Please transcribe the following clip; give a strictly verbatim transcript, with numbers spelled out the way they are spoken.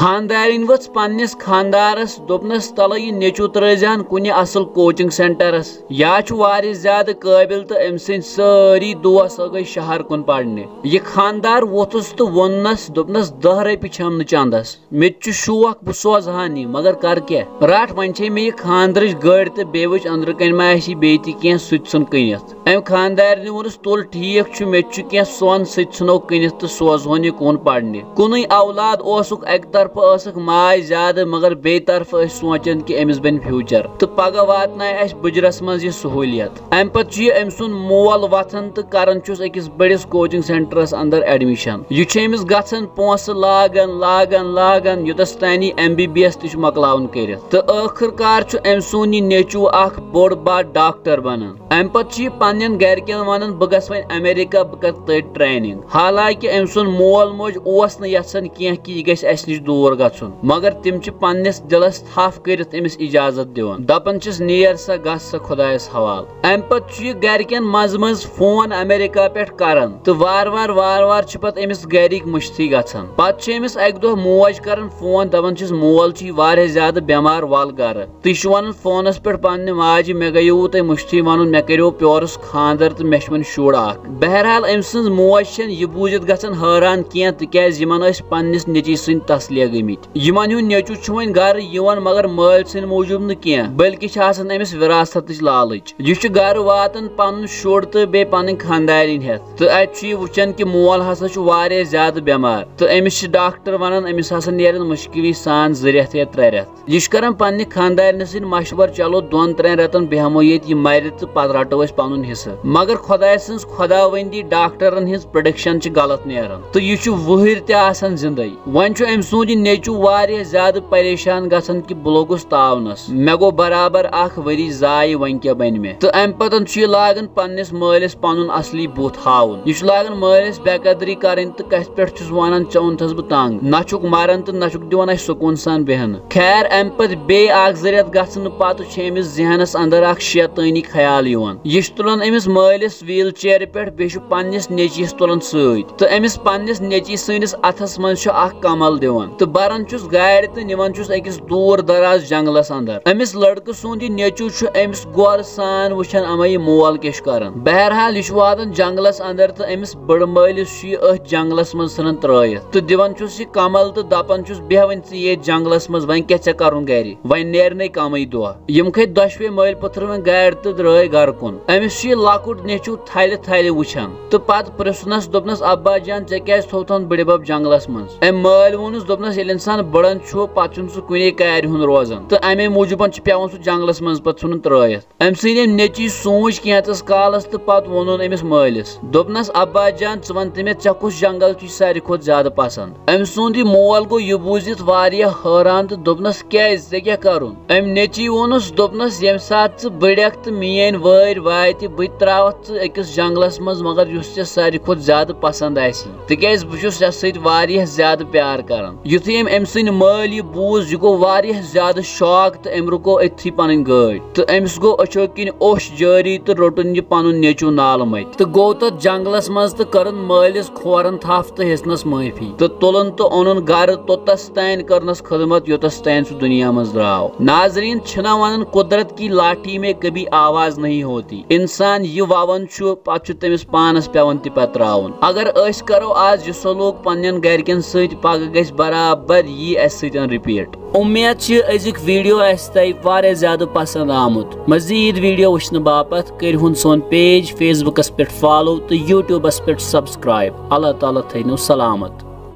خاندارِنۍ ؤژھ پننِس خاندارس، دوٚپنس، "تلہٕ یہِ نیٚچو ترٲوزِہن کُنہِ اصل کوچنگ سینٹرس، یا چھُ واریاہ زیادٕ قٲبل تہٕ أمۍ سٕنٛدۍ سٲری دوس گٔے شہر کُن پرنہِ۔" یہِ خاندار ووٚتھُس تہٕ ووٚننس، دوٚپنس، "دَہ رۄپیہِ چھَم نہٕ چندس، مےٚ تہِ چھُ شوق بہٕ سوزٕ ہن یہِ، مگر کر کیٛاہ؟ رٹھ، وۄنۍ چھے مےٚ یہِ خاندرٕچ گٔر تہٕ بیٚیہِ وٕچھ أنٛدرٕ کنہِ ما آسی بیٚیہِ تہِ کینٛہہ، سُہ تہِ ژھٕن کٕنِتھ۔" أمۍ خاندارنہِ ووٚنُس، "تُل ٹھیٖک چھُ، مےٚ تہِ چھُ کینٛہہ سۄن، سُہ تہِ ژھٕنو کٕنِتھ تہٕ سوزہون یہِ کُن پرنہِ۔" کُنُے اولاد اوسُکھ، اکہِ طرفہٕ ٲسٕکھ ماے زیادٕ، مگر بیٚیہِ طرفہٕ ٲسۍ سونٛچان کہِ أمِس بنہِ فیوچر تہٕ پگاہ واتنایہِ اَسہِ بُجرس منٛز یہِ سہوٗلیت۔ امہِ پتہٕ چھُ یہِ أمۍ سُنٛد مول وۄتھان تہٕ کران چھُس أکِس بٔڑِس کوچنگ سینٹرس اندر ایڈمِشن۔ یہِ چھُ أمِس گژھان، پونٛسہٕ لاگان، لاگان، لاگان، یوٚتس تانی ایم بی بی ایس تہِ چھُ مۄکلاوُن کٔرِتھ۔ تہٕ ٲخٕر کار چھُ أمۍ سُنٛد یہِ نیٚچوٗ اکھ بوٚڑ بار ڈاکٹر بنان۔ امہِ پتہٕ چھُ یہِ پننٮ۪ن گرِکٮ۪ن ونان، "بہٕ گژھٕ وۄنۍ امریکہ، بہٕ کرٕ تٔتۍ ٹریننگ۔" حالانکہ أمۍ سُنٛد مول موج اوس نہٕ یژھان کینٛہہ کہِ یہِ گژھِ اسہِ نِش دوٗر گژھُن، مگر تِم چھِ پننِس دِلس تھپھ کٔرِتھ أمِس اجازت دِوان، دپان چھِس، "نیر سا، گژھ سا خۄدایس حوالہٕ۔" امہِ پتہٕ چھُ یہِ گرِکٮ۪ن منٛزٕ منٛزٕ فون امریکہ پٮ۪ٹھ کران تہٕ وارٕ وارٕ وارٕ وارٕ چھِ پتہٕ أمِس گرِکۍ مٔشتھٕے گژھان۔ پتہٕ چھِ أمِس اکہِ دۄہ موج کران فون، دپان چھِس، "مول چھُے واریاہ زیادٕ بٮ۪مار، ول گرٕ۔" تہٕ یہِ چھُ ونان فونس پٮ۪ٹھ پننہِ ماجہِ، "مےٚ گٔیوٕ تۄہہِ مٔشتھٕے ونُن، مےٚ کریو پیورس خاندر تہٕ مےٚ چھُ وۄنۍ شُر اکھ۔" بہرحال، أمۍ سٕنٛز موج چھَنہٕ یہِ بوٗزِتھ گژھان حٲران کینٛہہ، تِکیازِ یِمن ٲسۍ پننِس نیٚچی سٕنٛدۍ تسلے گٔمٕتۍ۔ یِمن ہُنٛد نیٚچوٗ چھُ وۄنۍ گرٕ یِوان، مگر مٲلۍ سٕنٛدِ موٗجوٗب نہٕ کینٛہہ، بلکہِ چھِ آسان أمِس وراثتٕچ لالٕچ۔ یہِ چھُ گرٕ واتان پنُن شُر تہٕ بیٚیہِ پنٕنۍ خاندارِنۍ ہٮ۪تھ، تہٕ اتہِ چھُ یہِ وٕچھان کہِ مول ہسا چھُ واریاہ زیادٕ بٮ۪مار، تہٕ أمِس چھِ ڈاکٹر ونان، أمِس ہسا نیرن مُشکِلی سان زٕ رٮ۪تھ یا ترٛےٚ رٮ۪تھ۔ یہِ چھُ کران پننہِ خاندارنہِ سۭتۍ مشورٕ، چلو دۄن ترٛٮ۪ن رٮ۪تن بیٚہمو ییٚتہِ، یہِ مرِ تہٕ پتہٕ رٹو أسۍ پنُن حصہٕ۔ مگر خۄداے سٕنٛز خۄداوندی، ڈاکٹرن ہٕنٛز پریڈکشن چھِ غلط نیران تہٕ یہِ چھُ وُہٕرۍ تہِ آسان زندے۔ وۄنۍ چھُ أمۍ سُنٛد یہِ نیٚچوٗ واریاہ زیادٕ پریشان گژھان کہِ بہٕ لوٚگُس تاونس، مےٚ گوٚو برابر اکھ ؤری ضایہِ، وۄنۍ کیٛاہ بنہِ مےٚ؟ تہٕ امہِ پتن چھُ یہِ لاگان پننِس مٲلِس پنُن اصلی بُتھ ہاوُن۔ یہِ چھُ لاگان مٲلِس بے قدری کرٕنۍ تہٕ کتھِ پٮ۪ٹھ چھُس ونان، "ژےٚ اوٚنتھس بہٕ تنگ، نہ چھُکھ مران تہٕ نہ چھُکھ دِوان اسہِ سکوٗن سان بیہنہٕ۔" خیر، امہِ پتہٕ بیٚیہِ اکھ زٕ رٮ۪تھ گژھنہٕ پتہٕ چھُ أمِس ذہنس اندر اکھ شیطٲنی خیال یِوان۔ یہِ چھُ تُلان أمِس مٲلِس ویٖل چیرِ پٮ۪ٹھ، بیٚیہِ چھُ پننِس نیٚچوِس تُلان سۭتۍ تہٕ أمِس پننِس نیٚچوِ سٕنٛدِس اتھس منٛز چھُ اکھ کمل دِوان تہٕ بران چھُس گاڑِ تہٕ نِوان چھُس أکِس دوٗر دراز جنگلس اندر۔ أمِس لڑکہٕ سُنٛد یہِ نیٚچوٗ چھُ أمِس غورٕ سان وٕچھان، اما یہِ مول کیٛاہ چھُ کران۔ بہرحال، یہِ چھُ واتان جنگلس اندر تہٕ أمِس بٔڑٕ مٲلِس چھُ یہِ أتھۍ جنگلس منٛز ژھٕنان ترٲیِتھ تہٕ دِوان چھُس یہِ کمل تہٕ دپان چھُس، "بیٚہہ وۄنۍ ژٕ ییٚتھۍ جنگلس منٛز، وۄنۍ کیٛاہ ژےٚ کرُن گرِ؟ وۄنۍ نیرِ نَے کمٕے دۄہ۔" یِم کھٔتۍ دۄشوے مٲلۍ پٔتھر وۄنۍ گاڑِ تہٕ درٛاے گرٕ کُن۔ أمِس چھُ یہِ لۄکُٹ نیٚچوٗ تھلہِ تھلہِ وٕچھان تہٕ پتہٕ پرٛژھنس، دوٚپنس، "ابا جان، ژےٚ کیٛازِ تھوٚوتھن بٕڈِبب جنگلس منٛز؟" أمۍ مٲلۍ ووٚنُس، دوٚپنس، "ییٚلہِ انسان بٕڈن چھُ، پتہٕ چھُنہٕ سُہ کُنے کارِ ہُنٛد روزان تہٕ امے موٗجوٗبن چھُ پٮ۪وان سُہ جنگلس منٛز پتہٕ ژھُنُن ترٲیِتھ۔" أمۍ سٕنٛدۍ أمۍ نیٚچی سوٗنٛچ کینٛژس کالس تہٕ پتہٕ ووٚنُن أمِس مٲلِس، دوٚپنس، "ابا جان، ژٕ وَن تہٕ مےٚ، ژےٚ کُس جنگل چھُے ساروی کھۄتہٕ زیادٕ پسنٛد؟" أمۍ سُنٛد یہِ مول گوٚو یہِ بوٗزِتھ واریاہ حٲران تہٕ دوٚپنس، "کیٛازِ، ژےٚ کیٛاہ کرُن؟" أمۍ نیٚچی ووٚنُس، دوٚپنس، "ییٚمہِ ساتہٕ ژٕ بٕڈٮ۪کھ تہٕ میٲنۍ وٲرۍ واتہِ، بہٕ تہِ ترٛاوتھ ژٕ أکِس جنگلس منٛز، مگر یُس ژےٚ ساروی کھۄتہٕ زیادٕ پسنٛد آسی، تِکیٛازِ بہٕ چھُس ژےٚ سۭتۍ واریاہ زیادٕ پیار کران۔" یُتھُے أمۍ أمۍ سٕنٛدۍ مٲلۍ یہِ بوٗز، یہِ گوٚو واریاہ زیادٕ شاک تہٕ أمۍ رُکو أتھی پنٕنۍ گٲڑۍ تہٕ أمِس گوٚو أچھو کِنۍ اوٚش جٲری تہٕ روٚٹُن یہِ پنُن نیٚچوٗ نالہٕ متہِ تہٕ گوٚو تتھ جنگلس منٛز تہٕ کٔرٕن مٲلِس کھورن تھپھ تہٕ ہیٚژنس معٲفی تہٕ تُلُن تہٕ اوٚنُن گرٕ، توٚتس تانۍ کٔرنس خدمت، یوٚتس تانۍ سُہ دُنیا منٛز درٛاو۔ ناظریٖن، چھِنا ونان، "قدرت کی لاٹھی میں کبھی آواز نہیں ہوتی"، انسان یہِ ووان چھُ، پتہٕ چھُ تٔمِس پانس پٮ۪وان تہِ پتراوُن۔ اگر أسۍ کرو آز یہِ سلوک پننٮ۪ن گرِکٮ۪ن سۭتۍ، پگاہ گژھِ برابر یی اسہِ سۭتۍ رِپیٖٹ۔ امید چھِ أزیُک ویڈیو آسہِ تۄہہِ واریاہ زیادٕ پسند آمُت۔ مزید ویڈیو وٕچھنہٕ باپتھ کٔرِہُن سون پیج فیس بُکس پٮ۪ٹھ فالو تہٕ یوٗٹیوٗبس پٮ۪ٹھ سبسکرایب۔ اللہ تعالیٰ تھٲینو سلامت۔